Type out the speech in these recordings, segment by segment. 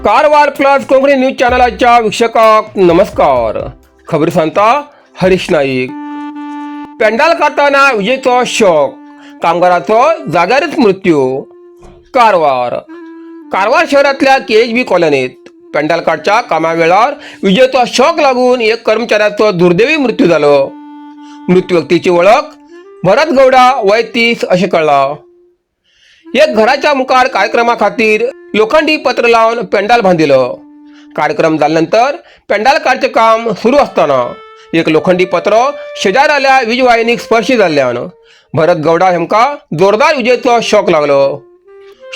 Karwar plus Konkani news चॅनलाच्या वीक्षकांक नमस्कार. खबर सांगता हरीश नाईक. पेंडाल काडटना विजेचो शॉक, कामगाराचो जाग्यारच मृत्यू. कारवार कारवार शहरातल्या केएचबी कॉलनीत पेंडाल काडच्या कामा वेळार विजेचो शॉक लागून एक कर्मचाऱ्याचो दुर्दैवी मृत्यू जालो. मृत्यू व्यक्तीची वळख भरत गौडा, वय 30 अशें कळ्ळां. एक घराच्या मुखार कार्यक्रमा खातीर लोखंडी पत्र लावन पेंडाल बांदिलो. कार्यक्रम जाल्यानंतर पेंडाल काडचें काम सुरू आसतना एक लोखंडी पत्रो शेजाराल्या वीज वाहिनीक स्पर्श जाल्ल्यान भरत गौडा हेमकां जोरदार विजेचो शॉक लागलो.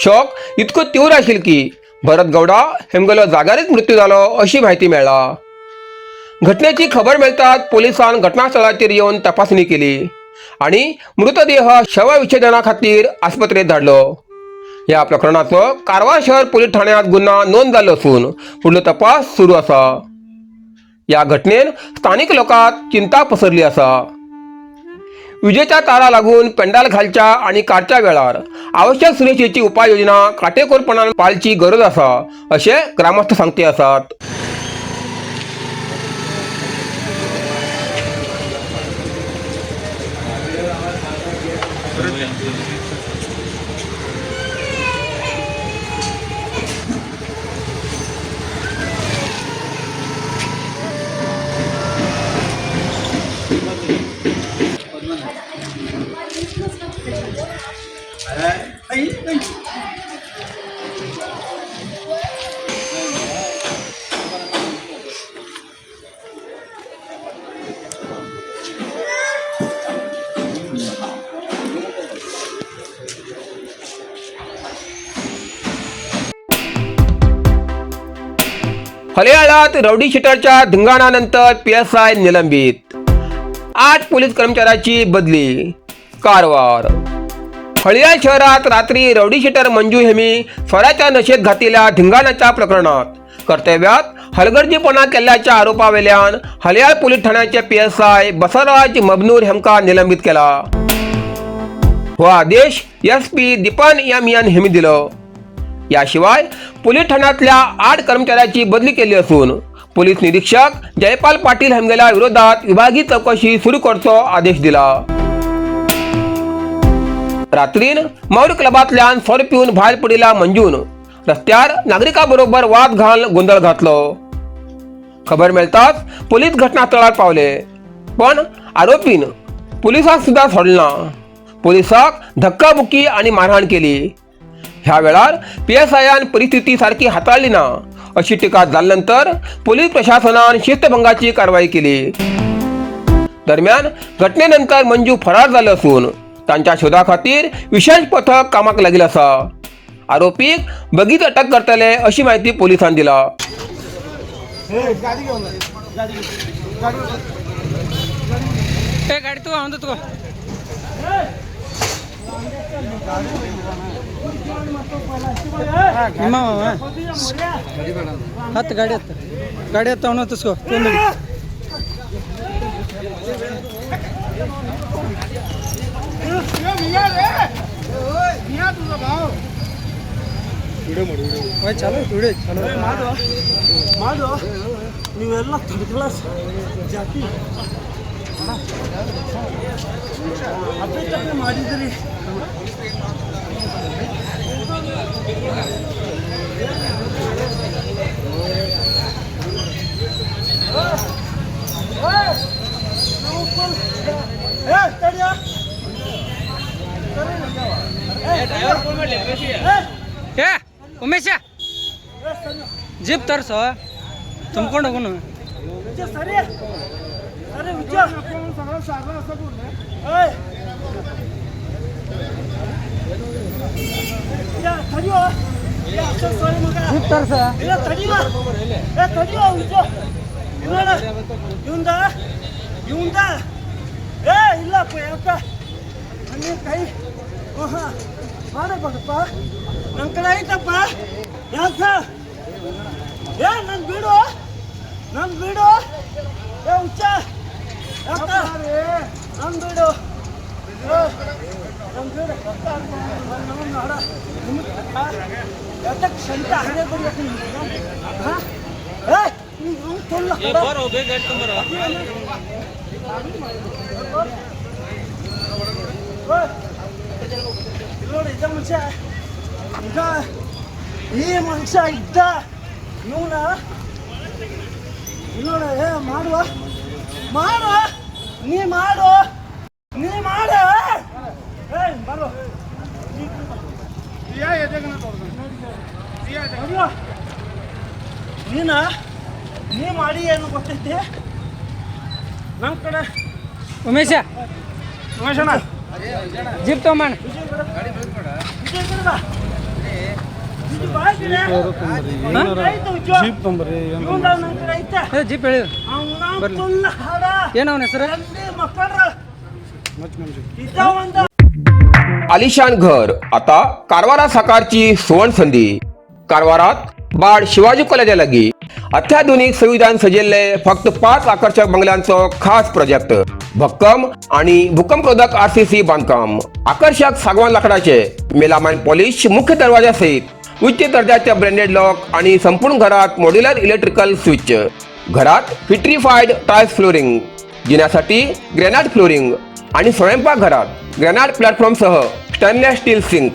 शॉक इतको तीव्र आशिल्लो की भरत गौडा हेमगेलो जाग्यारच मृत्यू जालो अशी म्हायती मेळ्ळा. घटनेची खबर मेळटात पोलिसान घटनास्थळाचेर येवन तपासणी केली आणि मृतदेह शवविच्छेदना खातीर आस्पत्रेत धाडलो. ह्या प्रकरणाचो कारवार शहर पोलीस ठाण्यात गुन्हा नोंद जाल्लो असून फुडलो तपास सुरू आसा. ह्या घटनेन स्थानिक लोकांत चिंता पसरली आसा. विजेच्या तारा लागून पेंडाल घालच्या आणि काडच्या वेळार आवश्यक सुरक्षेची उपाययोजना काटेकोरपणान पाळची गरज आसा अशें ग्रामस्थ सांगते आसात. हरियाणात रौडी शिटरच्या धिंगाणानंतर पीएसआय निलंबित, 8 पोलीस कर्मचाऱ्याची बदली. कारवार हळियाळ शहरात रात्री रौडी शिटर मंजू हेमी स्वराच्या नशेत घातलेल्या धिंगाणाच्या प्रकरणात कर्तव्यात हलगर्जीपणा केल्ल्याच्या आरोपावेल्यान हलियाळ पोलीस ठाण्याचे पीएसआय बसवराज मबनूर हेमका निलंबित केला. हो आदेश एसपी दीपन एम एन हेमी दिलो. याशिवाय पोलीस ठाण्यातल्या 8 कर्मचाऱ्याची बदली केली असून पोलीस निरीक्षक जयपाल पाटील हेमगेल्या विरोधात विभागीय चौकशी सुरू करचो आदेश दिला. रात्रीन मौर्य क्लबांतल्यान सोरो पिवन भायर पडिल्ल्या मंजून रस्त्यार नागरिकांबरोबर वाद घालून गोंदळ घातलो. खबर मेळटाच पोलीस घटनास्थळार पावले, पण आरोपीन पोलिसांक सुद्धा सोडलें ना. पोलिसांक धक्काबुक्की आणि मारहाण केली. ह्या वेळार पीएसआयन परिस्थिती सारकी हाताळली ना अशी टिका जाल्यानंतर पोलीस प्रशासनान शिस्तभंगाची कारवाई केली. दरम्यान घटनेनंतर मंजू फरार झाले असून तांच्या शोधा खातीर विशेष पथक कामाक लागिल्लें आसा. आरोपीक बेगीच अटक करतले अशी माहिती पोलिसांनी दिला. ए गाडी तू आणतो तू. ನಿಮ್ಮ ಹತ್ತು ಗಾಡಿ ಹತ್ತು ಗಾಡಿ ಹತ್ತು ಅವನು ಹತ್ತಿಸ್ಕೋ ತೊಂದರೆ. ಚಾಲೋ ವಿಡಿಯೋ ಚಾಲೋ. ಮಾಡು ಮಾಡು, ನೀವೆಲ್ಲ ಥರ್ಡ್ ಕ್ಲಾಸ್ ಜಾತಿ ಅಪ್ಪೆ ಮಾಡಿದ್ರಿ. ಏ ಉಮೇಶ, ಜೀಪ್ ತರ್ಸೋ, ತುಂಬ್ಕೊಂಡು ಹೋಗೋನು. ಸರಿ ಸರಿ ಜೀಪ್ ತರ್ಸ. ಇವಂದ ಇವಂದ ಏ ಇಲ್ಲಪ್ಪ, ಯಾಕ ಹಂಗೆ ಕೈ ಹಾಂ ಮಾಡಬೇಕಪ್ಪ? ನನ್ನ ಕಡೆ ಐತಪ್ಪ, ಯಾಕ? ಏ ನನ್ ಬಿಡು, ನನ್ ಬಿಡು. ಏ ಹುಚ್ಚ, ಯಾಕ ನನ್ ಬಿಡು, ನನ್ ಬಿಡು. ಯಾತಕ್ಕೆ ಸಂತ ಹಣೆ ಬರಬೇಕು ನಿಮ್ಗೆ? ಹಾ? ಏ, ನೀನ್ ಅವ್ನ್ ತೊಲ್ಲ ಕಡ. ಓಯ್, ಇಲ್ಲಿ ನೋಡಿ, ಇದ ಮನುಷ್ಯ, ಇದ ಈ ಮನುಷ್ಯ ಇದ್ದ ಇವನ. ಇಲ್ಲಿ ನೋಡು, ಏ ಮಾಡುವ ಮಾಡುವ, ನೀ ಮಾಡು, ನೀ ಮಾಡು. ಏ ಬರೋ ಬರುವ. ನೀನ ನೀ ಮಾಡಿ ಏನು ಗೊತ್ತೈತಿ ನಮ್ಮ ಕಡೆ. ಉಮೇಶ, ಜೀಪ್ ತಗೊಂಬಣ್ಣ. ವಿಜಯ್ ಕಡೆ, ವಿಜಯ್ ಕಡೆ ಬಾ. ವಿಜಯ್ ಬಾ ಈ ಕಡೆ. ನನ್ ಕಡೆ ಐತೆ ಉಜ್ಜು. ಇವಂದ ನನ್ ಕಡೆ ಐತೆ. ಏ ಜೀಪ್ ಹೇಳಿದ್ರು. ಅವ್ನ ಬರ್ಲಿ. ತುಲ್ಲ ಹಾಡ. ಏನು ಅವನ ಹೆಸರು? ತಂದೆ ಮಕ್ಕಳ ಇದ್ದ ಒಂದ. आलिशान घर आता कारवारा साकारची सुवर्ण संधी. कारवारात बाड शिवाजी कॉलेजा लागीं अत्याधुनिक सुविधान सजिल्ले फक्त 5 आकर्षक बंगल्यांचो खास प्रोजेक्ट. भक्कम आणि भूकंपरोधक आरसीसी बांधकाम, आकर्षक सागवान लाकडाचे मेलामाइन पॉलिश मुख्य दरवाजा सहित उच्च दर्जाचे ब्रँडेड लॉक आणि संपूर्ण घरात मॉड्युलर इलेक्ट्रिकल स्विच. घरात विट्रीफाईड टाइल्स फ्लोरिंग, जिन्यासाठी ग्रॅनाइट फ्लोरिंग आणि स्वयंपाकघरात ग्रॅनाइट प्लॅटफॉर्मसह स्टेनलेस स्टील सिंक.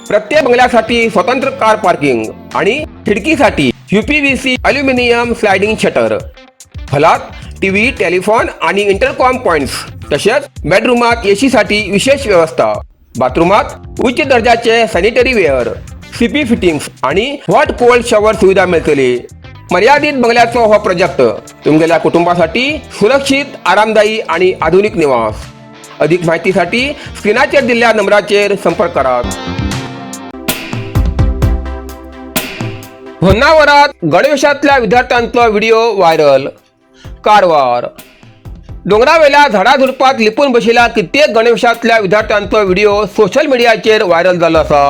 प्रत्येक बंगल्यासाठी स्वतंत्र कार पार्किंग आणि खिडकीसाठी यूपीव्हीसी अल्युमिनियम स्लायडिंग शटर. हॉलात टीव्ही, टेलिफोन आणि इंटरकॉम पॉइंट्स, तसेच बेडरूमात एसीसाठी विशेष व्यवस्था. बाथरूमात उच्च दर्जाचे सॅनिटरी वेअर, सीपी फिटिंग्स आणि हॉट कोल्ड शॉवर सुविधा मिळतली. मर्यादित बंगल्याचो हो प्रोजेक्ट, तुमगेल्या कुटुंबासाठी सुरक्षित, आरामदायी आणि आधुनिक निवास. अधिक माहितीसाठी स्क्रीनाचेर दिल्ल्या नंबराचेर संपर्क करात. होन्नावरात गणवेशातल्या विद्यार्थ्यांचो व्हिडिओ व्हायरल. कारवार. डोंगरावेल्या झाडाझुडपात लिपून बशिल्ल्या कित्येक गणवेशातल्या विद्यार्थ्यांचो व्हिडिओ सोशल मिडियाचेर व्हायरल जालो आसा.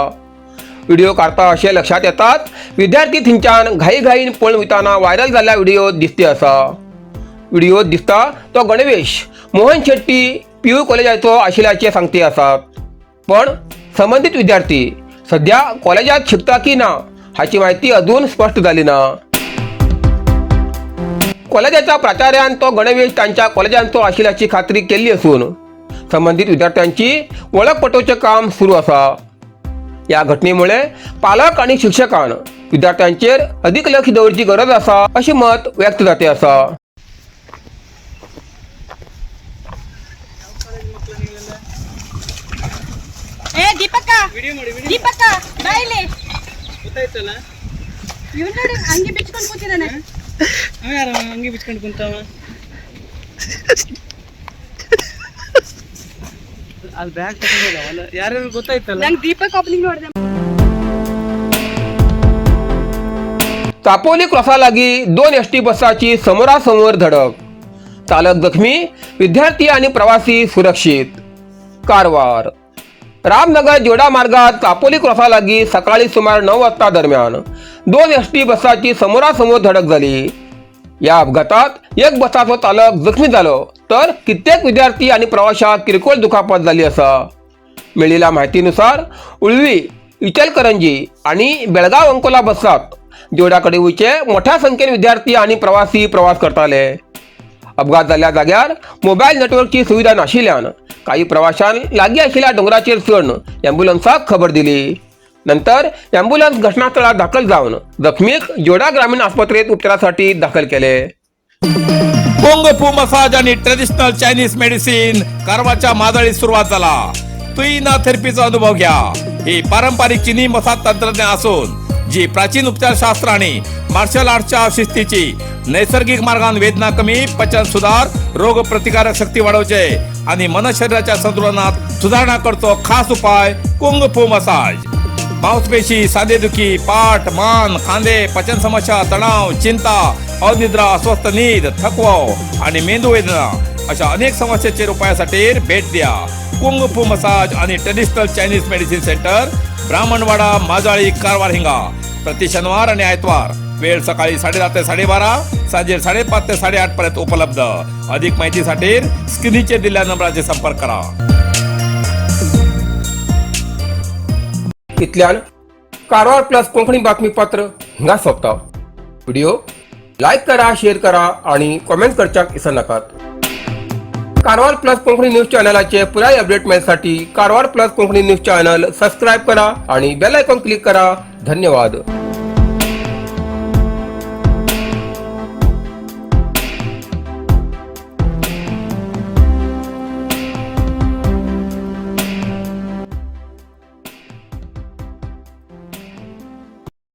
व्हिडिओ काडता अशें लक्षात येतात विद्यार्थी थंयच्यान घाईघाईन पळून वयताना व्हायरल जाल्ल्या व्हिडिओ दिसते आसा. व्हिडिओत दिसता तो गणवेश मोहन शेट्टी पीयू कॉलेजाचो आशिल्ल्याचें सांगती आसात, पण संबंदीत विद्यार्थी सध्या कॉलेजात शिकता की ना हाची माहिती अजून स्पष्ट जाली ना. कॉलेजाच्या प्राचार्यान तो गणवेश तांच्या कॉलेजांचो आशिल्ल्याची खात्री केल्ली असून संबंदीत विद्यार्थ्यांची वळख पटोवचें काम सुरू आसा. या घटनेमुळे पालक आणि शिक्षकान विद्यार्थ्यांचेर अधिक लक्ष दवरची गरज आसा अशें मत व्यक्त जाते आसा. ಏ ದೀಪಕ್ಕ, ದೀಪಕ್ಕ, ಬಾ ಇಲ್ಲಿ. ಗೊತ್ತಾಯ್ತಲ್ಲ. ಇವ್ನು ನೋಡಿ, ಅಂಗಿ ಬಿಚ್ಕೊಂಡು ಕೂತಿದ್ದಾನೆ. ಅವ ಯಾರ ಅಂಗಿ ಬಿಚ್ಕೊಂಡು ಕುಂತಾವ ಅಲ್ಲಿ? ಬ್ಯಾಗ್ ತಗೊಂಡಲ್ಲ, ಯಾರ್ಯಾರು ಗೊತ್ತಾಯ್ತಲ್ಲ. ನಂಗೆ ದೀಪಕ್ ಓಪನಿಂಗ್ ನೋಡಿದೆ. चापोली क्रॉसालागी 2 एसटी बसाची समोरासमोर धडक, चालक जखमी, विद्यार्थी आणि प्रवासी सुरक्षित. कारवार. रामनगर जोडा मार्गात चापोली क्रॉसालागी सकाळी सुमार 9 वाजता दरम्यान 2 एसटी बसाची समोरासमोर धडक झाली. या अपघातात एक बसाचो चालक जखमी जालो तर कित्येक विद्यार्थी आणि प्रवाशाक किरकोळ दुखापत झाली आसा. मेळिल्ल्या माहितीनुसार उळवी इचलकरंजी आणि बेळगाव अंकोला बसात जोडाकडे वयचे मोठ्या संख्येन विद्यार्थी आणि प्रवासी प्रवास करताले. अपघात जाल्ल्या जाग्यार मोबायल नेटवर्कची सुविधा नाशिल्ल्यान काही प्रवाशान लागीं आशिल्ल्या दोंगराचेर चडून ॲम्ब्युलन्साक खबर दिली. नंतर ॲम्ब्युलन्स घटनास्थळार दाखल जावन जखमीक जोडा ग्रामीण आस्पत्रेत उपचारासाठी दाखल केले. कुंग फू मसाज आणि ट्रेडिशनल चायनीज मेडिसिन कारवारच्या माजळीत सुरुवात झाला. तुईना थेरपीचा अनुभव घ्या. ही पारंपरिक चिनी मसाज तंत्रज्ञान असून जी प्राचीन उपचारशास्त्र आणि मार्शल आर्टच्या शिस्तीची नैसर्गिक मार्गान वेदना कमी, पचन सुधार, रोग प्रतिकारक शक्ती वाढवचे आणि मन शरीराच्या संतुलनात सुधारणा करतो. खास उपाय कुंग फू मसाज. मांसपेशी, सांधेदुखी, पाठ, मान, खांदे, पचन समस्या, तणाव, चिंता, अनिद्रा, अस्वस्थ नीद, थकवा आणि मेंदू वेदना अशा अनेक समस्येचेर उपायासाठी भेट द्या कुंग फू मसाज आणि traditional Chinese medicine centre, Brahmanwada, Majali, Karwar हिंगा. प्रति शनिवार आणि आयतवार, वेळ सकाळी 10:30 ते 12:30, सांजे 5:30 ते 8:30 पर्यंत उपलब्ध. अधिक माहितीसाठी स्क्रीनचे दिलेल्या नंबराचे संपर्क करा. इतल्यान कारवार प्लस कोंकणी बातमीपत्र हिंगा सोंपता. व्हिडिओ लायक करा, शेअर करा आणि कॉमेंट करच्याक विसरनाकात. कारवार प्लस कोंकणी न्यूज चॅनलाचे पुराय update मेळसाठी Karwar plus Konkani news channel subscribe करा आणि बेल आयकॉन क्लिक करा. धन्यवाद.